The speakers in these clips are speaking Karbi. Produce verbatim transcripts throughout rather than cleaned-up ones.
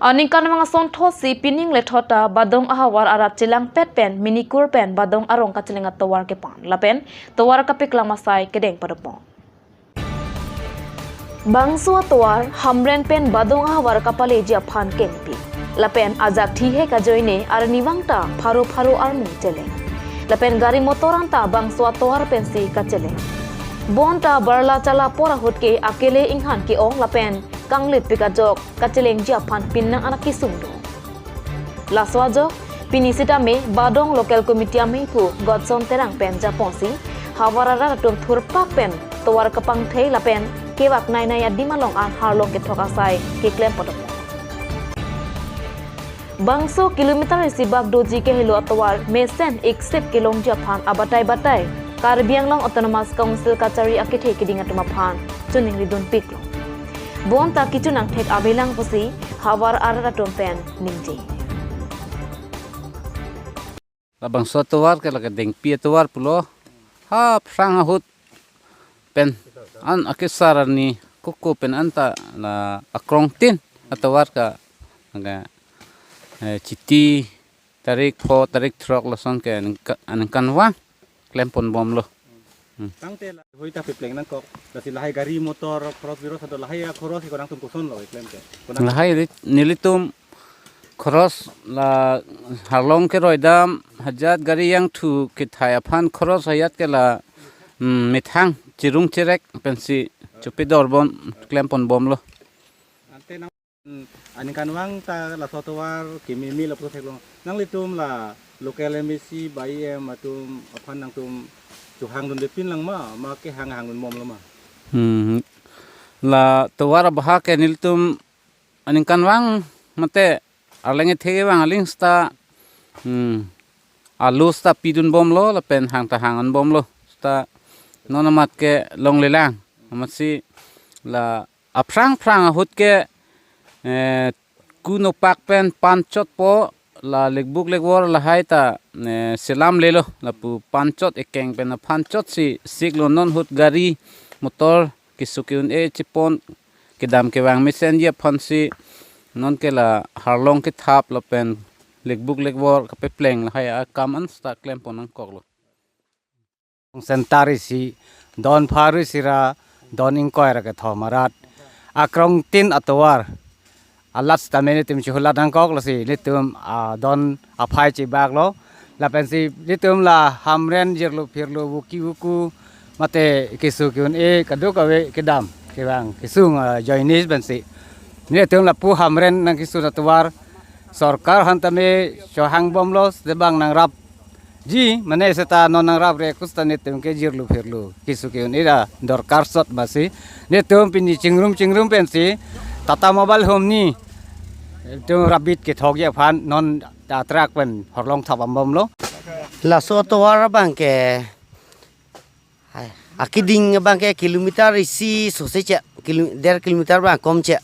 Aningkanvang asonthotsi pining lethot ta Badong ahavar arat chelangpet pen minikur pen Badong arong kacheleng atovar kepan lapen tovar kapeklang asai kedeng padopon. Bangso atovar Hamren pen Badong ahavar kapaleji aphan kengpi. Lapen ajak thihek ajoine arnivang ta pharo pharo arni cheleng. Lapen gari motor anta bangso atovar pensi kacheleng. Bonta barla chala apor ahut ke akele inghan ke-ong lapen kanglitpik ajok kachelengji aphan pinnang anak kesung do. Laso ajok, pini sitame Badong Local Committee amephu Godson Terang pen japonsi, havar arat atum thurpak pen tovar kapangthei lapen kevak nainai adim along an harlong kethok asai keklem padopon. Bangso kilometer isi bak doji kehelo atovar mesen iksip kelongji aphan abatai batai Karbi Anglong Autonomous Council kachari akethe keding atum aphan choningridunpiklo. Bonta kechonangthek avelang pusi havar arat atum pen ningje. Labangso atovar ke lake dengpi atovar pulo. Ha phrang ahut pen an akesar arni koko pen anta la akrongtin atovar ka, ka, eh, Chiti tarik pho, tarik throk lason ke aningka-, aningkanvang klemponbomlo. Hmm. Tangte lahai ta pepleng nangkok, lasi lahai gari motor khoros biros ado lahai akhoros ke konat atum kosonlo keklem ke? Konat lahai ri-, nelitum khoros la harlong keroi dam hajat gari yangthu kethai aphan khoros hajat ke la, hmm, methang chirung chirek pensi chopedorbom klemponbomlo. Ante nang Hmm, aningkanvang ta laso atovar kememe lapuson theklong. Nanglitum la local M A C ba E M atum aphan nangtum chohangdunde pinlang ma, ma kehang hangdunbomlo ma? Hmm, la tovar abahak ke nelitum aningkanvang mate arleng ethek evang aling seta, hmm, alo seta pidunbomlo lapen hang ta hangonbomlo seta non amat ke longlelang. Amatsi la aphrang phrang ahut ke, eh, kunopak pen panchotpo la lekbuk lekvor lahai ta, eh, selamlelo lapu panchot ekeng pen aphanchotsi siklo non ahut gari motor keso ke-un-e chepon kedam kevang mesenji aphansi non ke la harlong kethap lapen lekbuk lekvor kapepleng lahai akam an seta klempon nangkoklo. Center isi, don pharo isi ra don ingkoi ra kethom arat akrongtin atovar alat sitame nelitum chihulat nangkok lasi nelitum, ah, don aphai chibaklo. Lapensi nelitum la Hamren jirlo phirlo vuki vuku mate keso ke-un-e kadokave kedam kevang kesung, ah, joinis pensi nelitum lapu Hamren nangkesun atovar sorkar aphan tame chohangbomlo, seta bang nangrap ji, mane seta non nangrapre kusita nelitum ke jirlo phirlo keso ke-un-e ra dorkar sot masi nelitum pini chingrum chingrum pensi Tata Mobile home ni nelitum rapid kethokji aphan non ta truck pen horlong thapambomlo. Laso atovar abang ke, hai, akeding abang ke kilometer isi sose che, kilo-, der kilometer abang komche.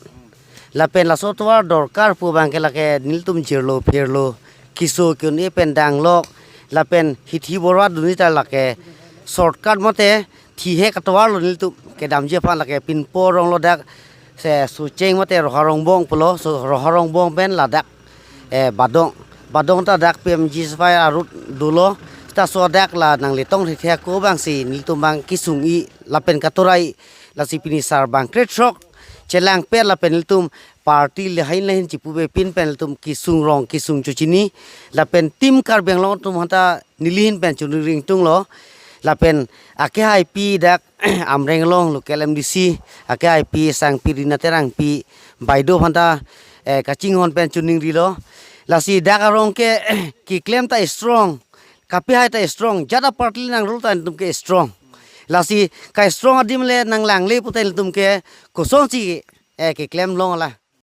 Lapen laso atovar dorkar pu abang ke lake nelitum jirlo phirlo keso ke-un-e pen danglok lapen hithi borwa dunji ta lake shortcut mate thihek atovarlo nelitum kedamji aphan. Lake pinpo aronglo dak se Socheng mate Roha Rongbong pulo, so Roha Rongbong pen ladak, eh, Badong, Badong ta dak P M G S Y arut dolo, ta so dak la nangle tong thekthek ako abangsi nelitum abang kesung-i lapen katorai. Lasi pini sarbang krethrok chelangpet lapen nelitum party lehin lehin chipupe pin pen nelitum kesung rong kesung chochini lapen Team Karbi Anglong atum aphanta nelihin pen choningri ingtunglo. Lapen akehaipi dak Amreng along local M D C akehaipi Sangpi Rina Terangpi baideo aphanta, eh, kachinghon pen choningrilo. Lasi dak arong ke keklem ta strong, kapehai ta strong, jat aparty nangrul ta nelitum ke strong. Lasi ka-strong adim le nanglangle puta nelitum ke kosonsi, eh, keklem longlo.